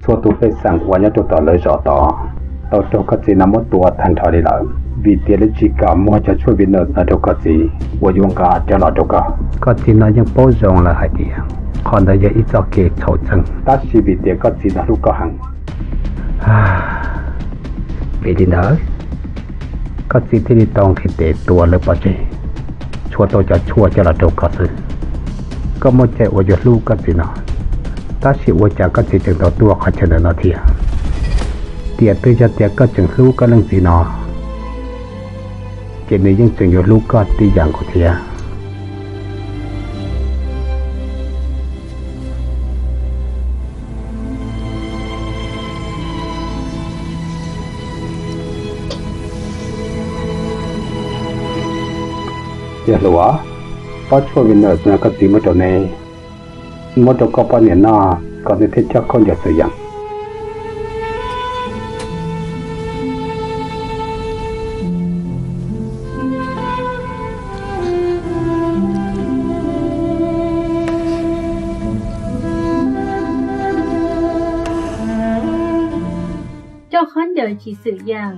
Txhua tus pej xeem uas nyob rau tom lawv zos tod tau raug koj txiv no muab tua tag nrho li lawm, vim tias lawv tsis kam muag cov tshuaj Venus no rau koj txiv uas yuav nqa coj los rau koj. Koj txiv no yeej paub zoo lawm hais tias qhov ntawd yog ib txoj kev txhaum txheej, tab sis vim tias koj txiv no hlub koj heev, vim li ntawd koj txiv thiaj li tau nqhis tes tua lawv pov tseg, tshuav tau cov tshuaj coj los rau koj xwb. Koj muaj cai uas yuav hlub koj txiv no, tab sis ua cas koj txiv tseem tau tuaj qhov chaw ntawm no thiab? Tiam twg yog tias koj tseem hlub koj leej txiv no, ces nws yeej tseem yuav hlub koj tib yam nkaus thiab. Yawg hluas, pob tshuaj Venus no koj txiv muab rau neb, muab rau koj poj niam noj kom nws thiaj coj khaub ncaws xwm yeem. Coj khaub ncaws tsis xwm yeem,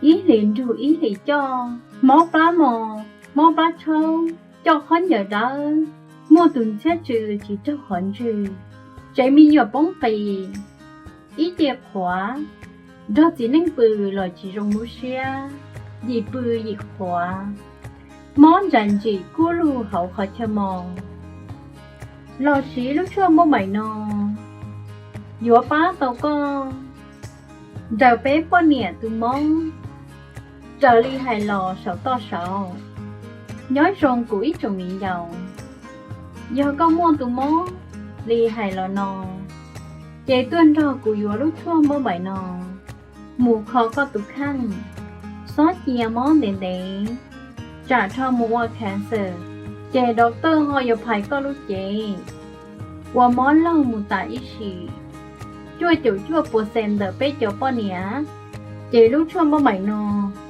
ib hlis nrug ib hlis coj, mob plab mos, mob plab tshaub, coj khaub ncaws dawb, muaj tus ntxhiab tsw tsis raug qhov ntswg, tsev me nyuam poob qis, ib ce qhuav, nrog txiv neej pw los tsis zoo lub siab, yim pw yim qhuav, mob ntsa ntsim kuj lug hauv qhov chaw mos. Los siv lub tshuaj npauj maim no yuav pab tau koj nrog peb poj niam tus mob raws li hais los saum toj saud. Nyob zoo kuv ib tsoom viv ncaus, yog koj muaj tus mob li hais los no, ces tuaj nrog kuv yuav lub tshuaj npauj maim no mus kho koj tus kheej, xob cia mob ntev ntev, tsam rho mus ua cancer, ces doctor ho yuav phais koj lub cev ua mob laug mus tas ib sim. Cuaj caum cuaj puas xees ntawm peb cov poj niam, ces lub tshuaj npauj maim no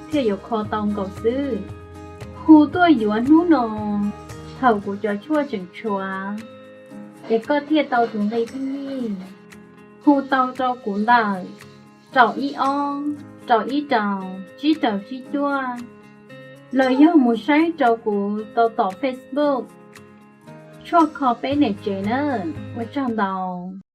thiaj yuav kho tau nkaus xwb. Hu tuaj yuav hnub no thaum kuv cov tshuaj tseem tshuav, es koj thiaj tau tus nqi thib ib. Hu tau rau kuv ntawm rau ib ob, rau ib rau, tsib rau tsib cuaj, los yog mus saib rau kuv tau tom Facebook Tshuaj Kho Peb Niam Tsev na. Ua tsaug ntau.